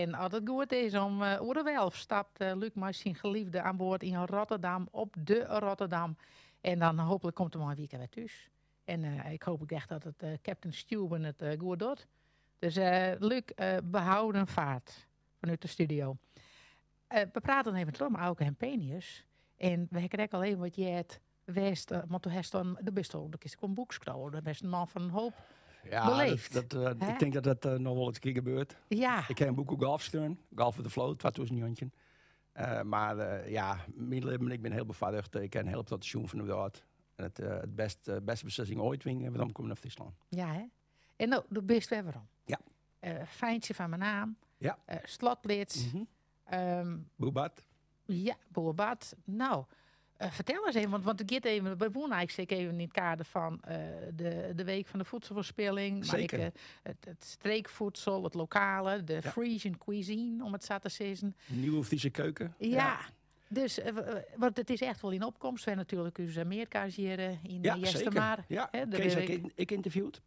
En as it goed is, om oer de elf stapt Luc mei syn geliefde aan board yn Rotterdam, op de Rotterdam. En dan hooplik komt er mei in wike wer thús. En ik hoop ek echt dat it Captain Stewart it goed docht. Dus Luc, behouden vaart vanuit de studio. We praten even troch mei Auke Hempenius. En we ha al even wat heard west, want do hast dan, do bist al, do kinst ek in boek skriuwe. Do bist in man fan in hoop Ja, beleefd. dat, Hè? ik tink dat dat noch wol ris in kear gebeurt. Ik ha in boek oer golf skreaun, Golf op de Float, 2019. Maar ja, myn libben, ik bin hiel befoarrjochte. Ik ken in hiel protte sjoen fan de wrâld. En it bêste beslissing oait wie weromkommen nei Fryslân. Ja, hè? En no, do bist wer werom. Ja. Fijntje fan Menaam. Slotpleats. Boer Bart. Ja, Boer Bart. Nou, fertel ris even, want it giet even, we woene eigentlik even yn it kader fan de Week van de Voedselverspilling. Mar ek, it streekvoedsel, it lokale, de Frisian cuisine, om it sa te sizzen. Nieuwe Friese keuken. Ja. Dus, want it is echt wol yn opkomst. We ha natuerlik ús mearka's hjir yn Eastermar. Ja, Hè, de Kees week- heb ik interviewd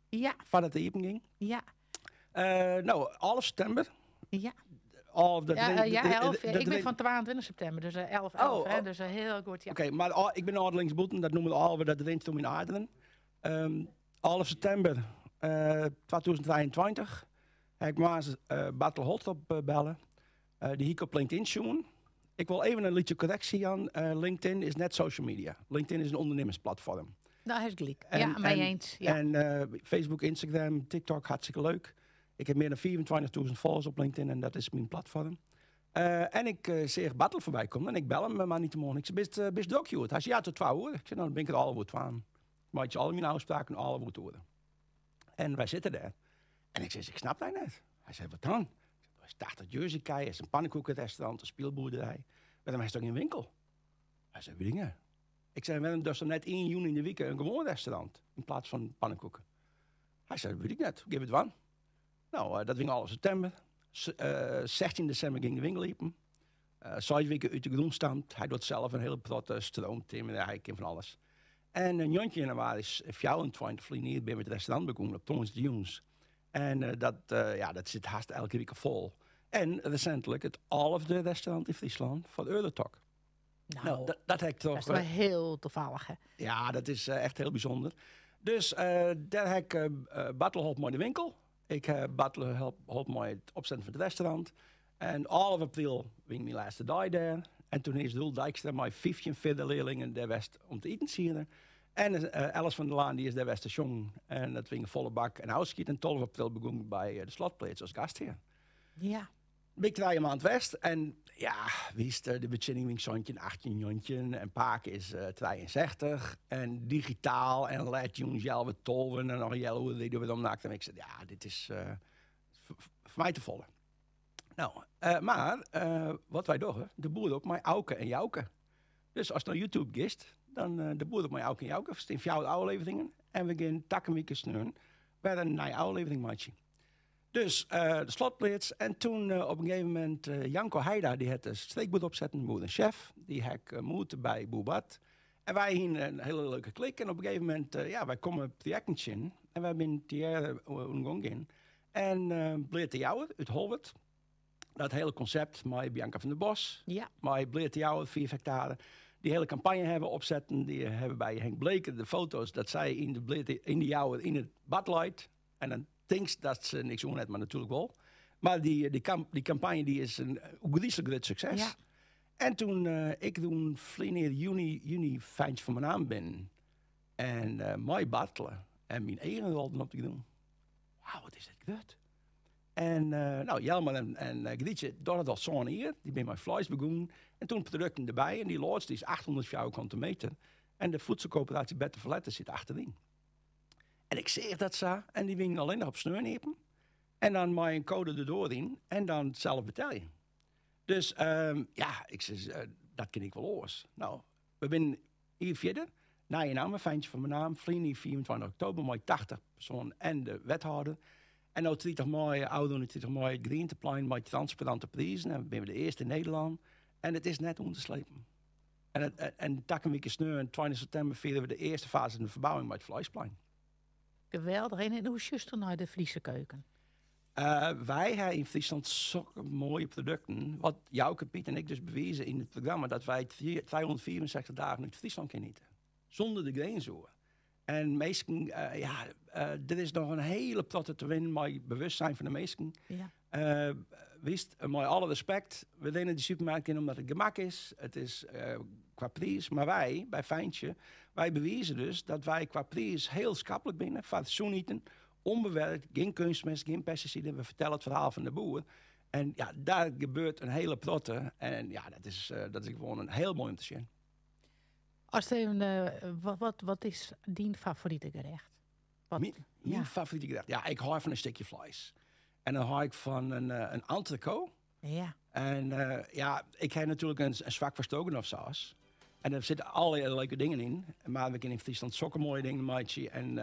foardat it iepen gyng. Nou, 11 septimber. Al dat Ja, 11, ja. Ik bin fan 22 septimber, dus 11, 11, hè, dus hiel goed. Ja. Oké, mar ik bin âld linksbûten, dat neame we 11, dat rint om myn aderen. 11 septimber 2023 ha ik moarns Bartel Holtrop belle. Dy hie ik op LinkedIn sjoen. Ik wol even in lytse korreksje jaan. LinkedIn is net social media. LinkedIn is in ûndernimmersplatfoarm. Nou, hy is gelyk. Ja, mei iens. Ja. En Facebook, Instagram, TikTok, hartstikke leuk. Ik ha mear dan 25.000 followers op LinkedIn en dat is myn platfoarm. En ik seach Bartel foarby kommen en ik bel him moandeitemoarn. Ik sei, bist drok hjoed? Hy sei, ja, tot 2 oere. Ik sei, nou, dan bin ik der 11 oer twaen. Ik meitsje al myn ôfspraken 11 oer twaen. En wy sitte dêr. En ik sei, ik snap dy net. Hy sei, wat dan? Ik sei, do hast 80 Jersey kij, is in pannenkoekenrestaurant, in spylboerderij. Wêrom hast do gjin winkel? Hy sei, weet ik net. Ik sei, wêrom dochst dan net ien jûn yn de wike in gewoan restaurant yn plak fan pannenkoeken? Hy sei, wit ik net, gean we dwaan. Nou, dat wie 11 septimber. 16 desimber gyng de winkel iepen. 6 wiken út de grûn stampt. Hy docht sels in hiele protte stroomtimmerje, hy kin fan alles. En 19 jannewaris 24 ferline jier binne we it restaurant begûn op tongersdeitejûns. En ja, dat sit hast elke wike fol. En resintlik it 11e restaurant yn Fryslân foar Eurotalk. Nou, Nou, dat ha ik dat toch. is wol hiel tafallich, hè? Ja, dat is echt hiel bysûnder. Dus dêr ha ik Bartel holpen mei de winkel. Ik ha Bartel holpen mei it opsetten fan it restaurant. En 11 april wie myn lêste dei dêr. En doe is Roel Dijkstra mei 15 fierdere learlingen dêr west om te iten. En Alice van der Laan dy is dêr west te sjongen. En dat wie in folle bak. En ôfskied en 12 april begûn ik by de Slotpleats as gasthear. Bin ik 3 maand west en ja, wist, de betsjinning wie 17, 18, 19 en pake is 62 en digitaal en let jûns healwei 12 en noch in healoere die der werom nakt. En ik sei, ja, dit is foar my te folle. Nou, mar wat wy dogge, de boer op mei Auke en Jouke. Dus ast nei YouTube giest, dan de boer op mei Auke en Jouke, steane fjouwer ôfleveringen en we gean takom wike sneon wer in nije ôflevering meitsjen. Dus de Slotpleats. En doe op in gegeven momint Janko Heida, dy hat de streekboer opsetten, boer en chef. Dy ha ik moete by Boer Bart. En wy hiene in hiele leuke klik. En op in gegeven momint, ja, wy komme projekten tsjin. En wy binne tegearre oan de gong gien. En Bleate Jouwer út Holwert. Dat hiele konsept mei Bianca van der Bos. Mei Bleate Jouwer, 4 hektare. Dy hiele kampanje ha we opsetten. Dy ha we by Henk Bleker de foto's dat sy yn de, Bleate, yn de Jouwer yn it bad leit. En dan tinkst dat se niks oan hat, mar natuerlik wol. Mar dy kampanje dy is in ûngelooflik grut sukses. En doe, ik doe ferline juny Fijntje fan Menaam binnen. En mei Bartele en myn eagen rolden op de grûn. Wauw, wat is dit grut. En nou, Jelmer en Grietje dogge it al 7 jier. Dy binne mei fleis begûn. En doe produkten derby. En dy loads dy is 800 fjouwerkante meter. En de voedselcoöperatie Better Verletten sit achteryn. En ik seach dat sa. En dy wiene allinnich op sneon iepen. En dan mei in koade de doar yn. En dan sels betelje. Dus ja, ik sei, dat kin ik wol oars. Nou, we binne hjir fierder. Nije namme, Fijntje fan Menaam. Ferline 24 oktober mei 80 persoanen en de wethâlder. En no 30 maaie, ôfrûne 30 maaie, it Grienteplein mei transparante prizen. En binne we de earste yn Nederlân. En it is net oan te slepen. En takom wike sneon, 20 septimber, fiere we de earste faze fan de ferbouwing mei it Fleisplein. Geweldich. En hoe sjochst nei de Friese keuken? Wy ha yn Fryslân sokke moaie produkten. Wat Jouke, Piet en ik dus bewize yn it programma, dat wy 365 dagen út Fryslân kinne ite. Sûnder de grins oer. En minsken, ja, der is noch in hiele protte te winnen mei bewustzijn fan de minsken. Witst, mei alle respekt, we rinne de supermerk yn omdat it gemak is. It is kwa priis, mar wy, by Fijntsje, wy bewize dus dat wy kwa priis hiel skaplik binne foar it sûn iten. Onbewerkt, gjin keunstmest, gjin pestisiden. We fertelle it ferhaal fan de boer. En ja, dêr gebeurt in hiele protte. En ja, dat is gewoan in hiel moai om te sjen. As even, wat is dyn favorite gerecht? Wat, Myn favorite gerecht? Ja, ik hâld fan in stikje fleis. En dan hâld ik fan in entrecôte. En ja, ik ha natuerlik in swak foar stroganoff-saus. En der sitte allegear leuke dingen yn. Mar we kinne yn Fryslân sokke moaie dingen meitsje. En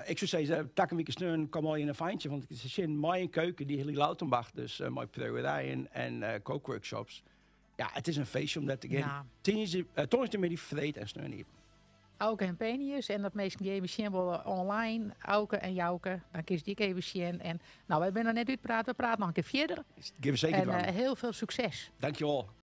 ik soe sizze, takom wike sneon kom al yn in Fijntsje. Want ik sjen mei in keuken, dy Hilly Lautenbach, dus mei priuwerijen en kookworkshops. Ja, it is in feestje om dêr te gean. Tiisdei, tongersdeitemiddei, freed en sneon iepen. Auke Hempenius, en dat minsken dy even sjen wolle online, Auke en Jouke, dan kinst dy ek even sjen. En nou, wy binne noch net útpraat, we prate noch in kear fierder. Gean we seker En dwaan. Hiel folle sukses. Dankjewol.